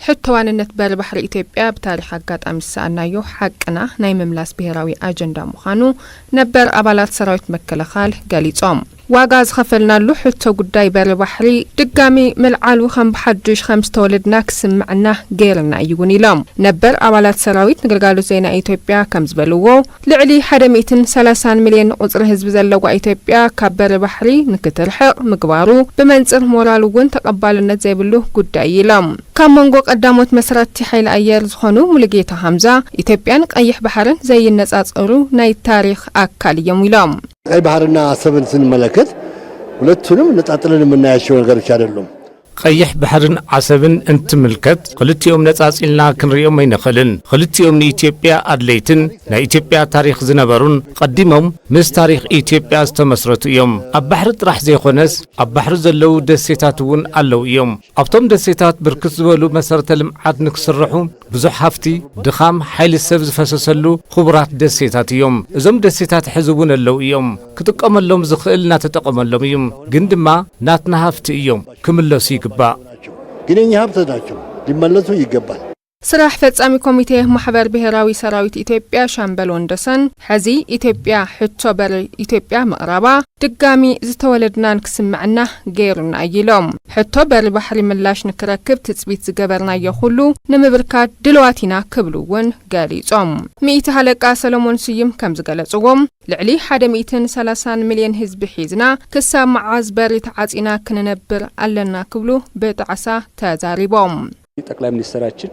ሕቶ ዋንነት በሪ ባሕሪ ኢትዮጵያ ብታሪኽ ኣጋጣሚ ዝሰኣናዮ ሓቅና ናይ ምምላስ ብሄራዊ ኣጀንዳ ምዃኑ ነበር ኣባላት ሰራዊት መከላኸል ገሊጾም። ዋጋ ዝኸፈልናሉ ሕቶ ጉዳይ በሪ ባሕሪ ድጋሚ ምልዓሉ ከም ብሓዱሽ ከም ዝተወለድና ክስምዕና ገይርና እዩ እውን ኢሎም። ነበር ኣባላት ሰራዊት ንግልጋሎት ዜና ኢትዮጵያ ከም ዝበልዎ፣ ልዕሊ ሓደ ሚእትን ሰላሳን ሚልዮን ቁጽሪ ህዝቢ ዘለዋ ኢትዮጵያ ካብ በሪ ባሕሪ ንክትርሕቕ ምግባሩ ብመንጽር ሞራል እውን ተቐባልነት ዘይብሉ ጉዳይ እዩ ኢሎም። ካብ መንጎ ቀዳሞት መስረትቲ ሓይሊ ኣየር ዝኾኑ ሙሉጌታ ሃምዛ፣ ኢትዮጵያን ቀይሕ ባሕርን ዘይነጻጸሩ ናይ ታሪኽ ኣካል እዮም ኢሎም። ቀይ ባህርና አሰብን ስንመለከት ሁለቱንም ነጻጥለን የምናያቸው ነገሮች አይደሉም። ቀይሕ ባሕርን ዓሰብን እንትምልከት ክልቲኦም ነጻጺልና ክንሪኦም ኣይንኽእልን። ክልቲኦም ንኢትዮጵያ ኣድለይትን ናይ ኢትዮጵያ ታሪኽ ዝነበሩን ቀዲሞም ምስ ታሪኽ ኢትዮጵያ ዝተመስረቱ እዮም። ኣብ ባሕሪ ጥራሕ ዘይኮነስ ኣብ ባሕሪ ዘለዉ ደሴታት እውን ኣለዉ እዮም። ኣብቶም ደሴታት ብርክት ዝበሉ መሰረተ ልምዓት ንክስርሑ ብዙሕ ሃፍቲ፣ ድኻም፣ ሓይሊ ሰብ ዝፈሰሰሉ ክቡራት ደሴታት እዮም። እዞም ደሴታት ሕዚ እውን ኣለዉ እዮም። ክጥቀመሎም ዝኽእል እናተጠቐመሎም እዩ። ግን ድማ ናትና ሃፍቲ እዮም። ክምለሱ ይግባእ። ግን የኛ ሀብት ናቸው፣ ሊመለሱ ይገባል። ስራሕ ፈጻሚ ኮሚቴ ማሕበር ብሄራዊ ሰራዊት ኢትዮጵያ ሻምበል ወንደሰን፣ ሕዚ ኢትዮጵያ ሕቶ በሪ ኢትዮጵያ ምቕራባ ድጋሚ ዝተወለድናን ክስምዕና ገይሩና እዩ ኢሎም። ሕቶ በሪ ባሕሪ ምላሽ ንክረክብ ትጽቢት ዝገበርናዮ ኩሉ ንምብርካት ድልዋት ኢና ክብሉ እውን ገሊጾም። ሚእቲ ሃለቃ ሰሎሞን ስዩም ከም ዝገለጽዎም፣ ልዕሊ ሓደ ሚእትን ሰላሳን ሚልዮን ህዝቢ ሒዝና ክሳብ መዓዝ በሪ ተዓጺና ክንነብር ኣለና ክብሉ ብጣዕሳ ተዛሪቦም። ጠቅላይ ሚኒስትራችን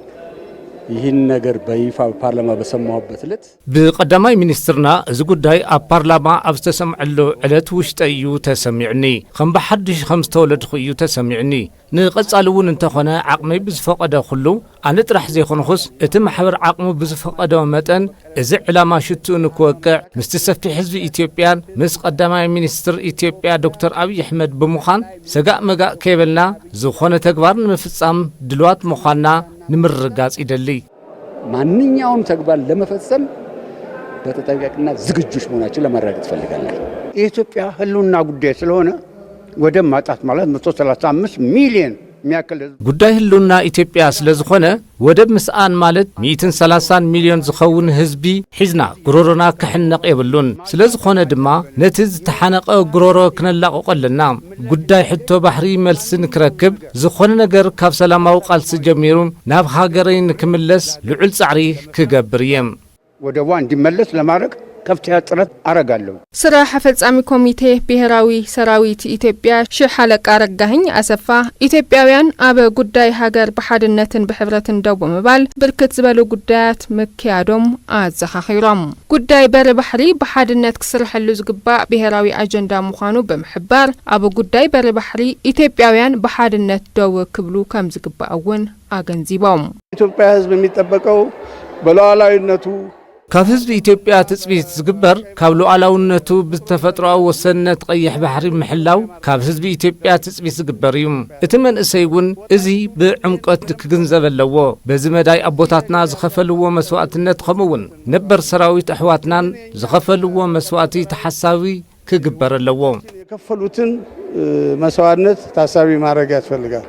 ይህን ነገር በይፋ በፓርላማ በሰማሁበት ዕለት ብቀዳማይ ሚኒስትርና እዚ ጉዳይ ኣብ ፓርላማ ኣብ ዝተሰምዐሉ ዕለት ውሽጠይ እዩ ተሰሚዑኒ። ከም ብሓድሽ ከም ዝተወለድኹ እዩ ተሰሚዑኒ። ንቐጻሊ እውን እንተኾነ ዓቕመይ ብዝፈቐደ ኩሉ ኣነ ጥራሕ ዘይኮንኹስ እቲ ማሕበር ዓቕሙ ብዝፈቐዶ መጠን እዚ ዕላማ ሽትኡ ንክወቅዕ ምስቲ ሰፊሕ ህዝቢ ኢትዮጵያን ምስ ቀዳማይ ሚኒስትር ኢትዮጵያ ዶክተር ኣብይ ኣሕመድ ብምዃን ሰጋእ መጋእ ከይበልና ዝኾነ ተግባር ንምፍጻም ድልዋት ምዃንና ንምርግጋጽ ይደሊ። ማንኛውም ተግባር ለመፈጸም በተጠንቀቅና ዝግጁ መሆናችን ለማረጋገጥ እፈልጋለሁ። የኢትዮጵያ ህልውና ጉዳይ ስለሆነ ወደብ ማጣት ማለት መቶ ሰላሳ አምስት ሚሊዮን የሚያክል ህዝብ ጉዳይ ህልውና ኢትዮጵያ ስለዝኾነ ወደብ ምስኣን ማለት ሚእትን ሰላሳን ሚሊዮን ዝኸውን ህዝቢ ሒዝና ጉሮሮና ክሕነቕ የብሉን። ስለዝኾነ ድማ ነቲ ዝተሓነቐ ጉሮሮ ክነላቕቆ ኣለና። ጉዳይ ሕቶ ባሕሪ መልሲ ንክረክብ ዝኾነ ነገር ካብ ሰላማዊ ቃልሲ ጀሚሩ ናብ ሃገረይ ንክምለስ ልዑል ጻዕሪ ክገብር እየ። ወደቧ እንዲመለስ ለማድረግ ከፍተኛ ጥረት አረጋለሁ። ስራሕ ፈጻሚ ኮሚቴ ብሄራዊ ሰራዊት ኢትዮጵያ ሺሕ ሓለቃ ረጋህኝ ኣሰፋ፣ ኢትዮጵያውያን ኣብ ጉዳይ ሃገር ብሓድነትን ብሕብረትን ደው ብምባል ብርክት ዝበሉ ጉዳያት ምክያዶም ኣዘኻኺሮም። ጉዳይ በሪ ባሕሪ ብሓድነት ክስርሐሉ ዝግባእ ብሄራዊ ኣጀንዳ ምዃኑ ብምሕባር፣ ኣብ ጉዳይ በሪ ባሕሪ ኢትዮጵያውያን ብሓድነት ደው ክብሉ ከም ዝግባእ እውን ኣገንዚቦም። የኢትዮጵያ ህዝብ የሚጠበቀው በሉዓላዊነቱ ካብ ህዝቢ ኢትዮጵያ ትጽቢት ዝግበር ካብ ሉዓላውነቱ ብተፈጥሮኣዊ ወሰንነት ቀይሕ ባሕሪ ምሕላው ካብ ህዝቢ ኢትዮጵያ ትጽቢት ዝግበር እዩ። እቲ መንእሰይ እውን እዚ ብዕምቆት ክግንዘብ ኣለዎ። በዚ መዳይ ኣቦታትና ዝኸፈልዎ መስዋእትነት ከምኡውን ነበር ሰራዊት ኣሕዋትናን ዝኸፈልዎ መስዋእቲ ተሓሳቢ ክግበር ኣለዎ። የከፈሉትን መስዋዕትነት ታሳቢ ማድረግ ያስፈልጋል።